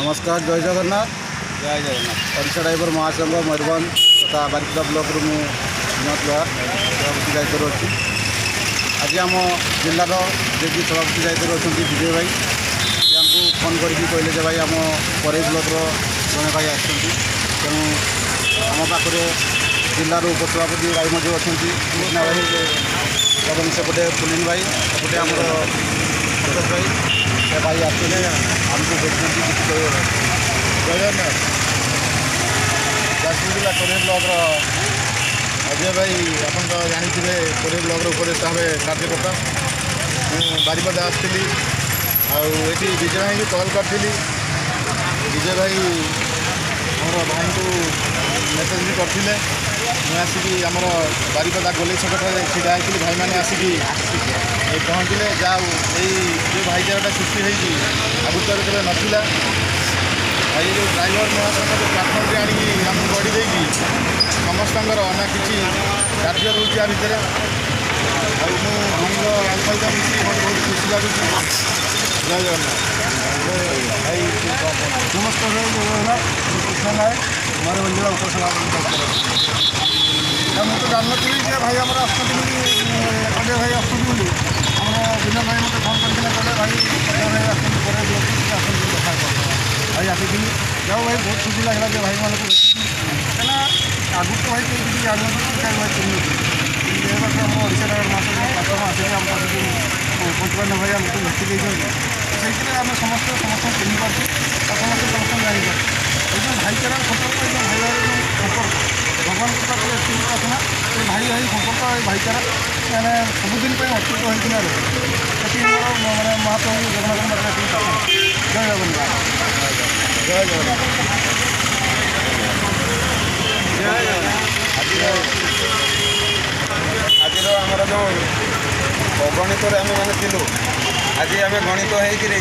ନମସ୍କାର, ଜୟ ଜଗନ୍ନାଥ। ଜୟ ଜଗନ୍ନାଥ। ଓଡ଼ିଶା ଡ୍ରାଇଭର ମହାସଂଘ, ମୟୂରଭଞ୍ଜ ତଥା ବାରିପଦା ବ୍ଲକରୁ ମୁଁ ବିନୋଦ ଲୋହାର, ସଭାପତି ଦାୟିତ୍ୱରେ ଅଛି। ଆଜି ଆମ ଜିଲ୍ଲାର ଯିଏକି ସଭାପତି ଦାୟିତ୍ୱରେ ଅଛନ୍ତି ବିଜୟ ଭାଇ, ସେ ଆମକୁ ଫୋନ୍ କରିକି କହିଲେ ଯେ ଭାଇ, ଆମ କୋରେଇ ବ୍ଲକର ଜଣେ ଭାଇ ଆସିଛନ୍ତି। ତେଣୁ ଆମ ପାଖରେ ଜିଲ୍ଲାର ଉପସଭାପତି ଭାଇ ମଧ୍ୟ ଅଛନ୍ତି, କୃଷ୍ଣା ଭାଇ, ଏବଂ ସେପଟେ ପୁଲିନ ଭାଇ, ସେପଟେ ଆମର ସନ୍ତୋଷ ଭାଇ। ସେ ଭାଇ ଆସିଥିଲେ, ଆମକୁ ଭେଟିଛନ୍ତି, କିଛି କହିବେ ଭାଇ। ଜୟ ଜଗନ୍ନାଥ। ଯାଜପୁର ଜିଲ୍ଲା କୋରେଇ ବ୍ଲକର ଅଜୟ ଭାଇ, ଆପଣ ତ ଜାଣିଥିବେ, କୋରେଇ ବ୍ଲକର ଉପଦେଷ୍ଟା ଭାବେ କାର୍ଯ୍ୟକର୍ତ୍ତା। ମୁଁ ବାରିପଦା ଆସିଥିଲି ଆଉ ଏଠି ବିଜୟ ଭାଇଙ୍କୁ କଲ୍ କରିଥିଲି। ବିଜୟ ଭାଇ ଆମର ଭାଇଙ୍କୁ ମେସେଜ୍ ବି କରିଥିଲେ। ମୁଁ ଆସିକି ଆମର ବାରିପଦା ଗୋଲେଇ ଛକଠାରେ ଛିଡ଼ା ହେଇଥିଲି। ଭାଇମାନେ ଆସିକି ଏଇ ପହଞ୍ଚିଲେ। ଯାହା ହଉ, ଏଇ ଯେଉଁ ଭାଇଚାରାଟା ସୃଷ୍ଟି ହେଇଛି, ଆଗରୁ ତ କେବେ ନଥିଲା। ଭାଇ, ଯେଉଁ ଡ୍ରାଇଭର ମହାସଂଘ ଯେଉଁ ପ୍ଲାଟଫର୍ମଟି ଆଣିକି ଆମକୁ ଗଢ଼ି ଦେଇଛି, ସମସ୍ତଙ୍କର ନା କିଛି କାର୍ଯ୍ୟ ରହୁଛି ଆ ଭିତରେ। ଆଉ ମୁଁ ଭାଇଙ୍କ ସହିତ ମିଶିକି ମୋତେ ବହୁତ ଖୁସି ଲାଗୁଛି। ଜୟ ଜଗନ୍ନାଥ। ଭାଇ। ନମସ୍କାର ଭାଇ, ଜୟ ଜଗନ୍ନାଥ। ମୁଁ କୃଷ୍ଣ ନାୟକ, ମୟୂରଭଞ୍ଜ ଜିଲ୍ଲା ଉପସଭାପତି ଦାୟିତ୍ୱରେ ଅଛି। ମୁଁ ତ ଜାଣିନଥିଲି ଯେ ଭାଇ ଆମର ଆସୁଛନ୍ତି ବୋଲି, ଅଜୟ ଭାଇ ଆସୁଛନ୍ତି ବୋଲି। ଆମର ବିନୋଦ ଭାଇ ମୋତେ ଫୋନ୍ କରିକିନା କହିଲେ, ଭାଇ, ଅଜୟ ଭାଇ ଆସୁଛନ୍ତି ପରେ, ଆସନ୍ତି, ଦେଖା କରିଦେବା। ଭାଇ ଆସିଥିଲି। ଯାଉ ଭାଇ, ବହୁତ ଖୁସି ଲାଗିଲା ଯେ ଭାଇମାନଙ୍କୁ ଦେଖିକି। କାହିଁକିନା ଆଗରୁ ତ ଭାଇ କେହି କିଛି ଜାଣିନଥିଲେ, କାହିଁ ଭାଇ ଚିହ୍ନୁଥିଲେ। କିନ୍ତୁ ଏ ବର୍ଷ ଆମ ଓଡ଼ିଶା ଡ୍ରାଇଭର ମହାସଂଘ ପ୍ଲାଟଫର୍ମ ଆସିକି ଆମ ପାଖକୁ ଯେଉଁ ପଞ୍ଚୁପାଣ୍ଡବ ଭାଇ ଆମକୁ ଭେଟି ଦେଇଛନ୍ତି, ସେଇଥିରେ ଆମେ ସମସ୍ତେ ସମସ୍ତଙ୍କୁ ଚିହ୍ନି ପାରୁଛୁ ଆଉ ସମସ୍ତେ ସମସ୍ତଙ୍କୁ ଜାଣିପାରୁଛୁ। ଏଇ ଯେଉଁ ଭାଇଚାରାର ସମ୍ପର୍କ, ଏଇ ଯେଉଁ ଭାଇ ଭାଇର ଯେଉଁ ସମ୍ପର୍କ, ଭଗବାନଙ୍କ ପାଖରେ ଏତିକି ପ୍ରାର୍ଥନା, ଏ ଭାଇ ଭାଇ ସମ୍ପର୍କ, ଏ ଭାଇଚାରା ମାନେ ସବୁଦିନ ପାଇଁ ଅତୁଟ ହୋଇକିନା ରହେ। ଏତିକି ମୋର ମାନେ ମହାପ୍ରଭୁ ଜଗନ୍ନାଥଙ୍କ ପାଖରେ ଏତିକି ପ୍ରାର୍ଥନା। ଜୟ ଜଗନ୍ନାଥ। ଜୟ ଜଗନ୍ନାଥ। ଜୟ ଜଗନ୍ନାଥ। ଆଜିର ଆମର ଯେଉଁ ଅଗଣିତରେ ଆମେମାନେ ଥିଲୁ, ଆଜି ଆମେ ଗଣିତ ହେଇକିରି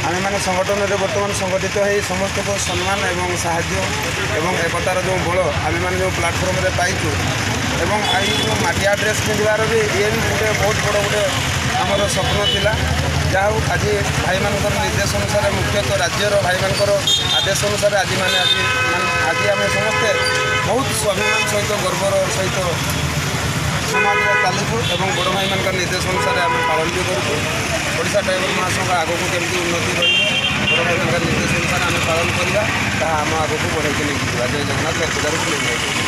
ଆମେମାନେ ସଂଗଠନରେ ବର୍ତ୍ତମାନ ସଂଗଠିତ ହେଇ ସମସ୍ତଙ୍କୁ ସମ୍ମାନ ଏବଂ ସାହାଯ୍ୟ ଏବଂ ଏକତାର ଯେଉଁ ବଳ ଆମେମାନେ ଯେଉଁ ପ୍ଲାଟଫର୍ମରେ ପାଇଛୁ ଏବଂ ଏଇ ଯେଉଁ ମାଟିଆ ଡ୍ରେସ୍ ପିନ୍ଧିବାର ବି ଇଏ ବି ଗୋଟେ ବହୁତ ବଡ଼ ଗୋଟେ ଆମର ସ୍ୱପ୍ନ ଥିଲା। ଯାହା ହଉ, ଆଜି ଭାଇମାନଙ୍କର ନିର୍ଦ୍ଦେଶ ଅନୁସାରେ, ମୁଖ୍ୟତଃ ରାଜ୍ୟର ଭାଇମାନଙ୍କର ଆଦେଶ ଅନୁସାରେ ଆଜି ମାନେ ଆଜି ମାନେ ଆଜି ଆମେ ସମସ୍ତେ ବହୁତ ସ୍ୱାଭିମାନ ସହିତ, ଗର୍ବର ସହିତ ସମାଜରେ ଚାଲିଛୁ ଏବଂ ବଡ଼ ଭାଇମାନଙ୍କର ନିର୍ଦ୍ଦେଶ ଅନୁସାରେ ଆମେ ପାଳନ ବି କରୁଛୁ। ଓଡ଼ିଶା ଡ୍ରାଇଭର ମହାସଂଘ ଆଗକୁ କେମିତି ଉନ୍ନତି ରହିବ, ବଡ଼ ଭାଇମାନଙ୍କର ନିର୍ଦ୍ଦେଶ ଅନୁସାରେ ଆମେ ପାଳନ କରିବା, ତାହା ଆମ ଆଗକୁ ବଢ଼େଇକି ନେଇକି ଯିବା। ଜୟ ଜଗନ୍ନାଥ। ବାରିପଦାରୁ।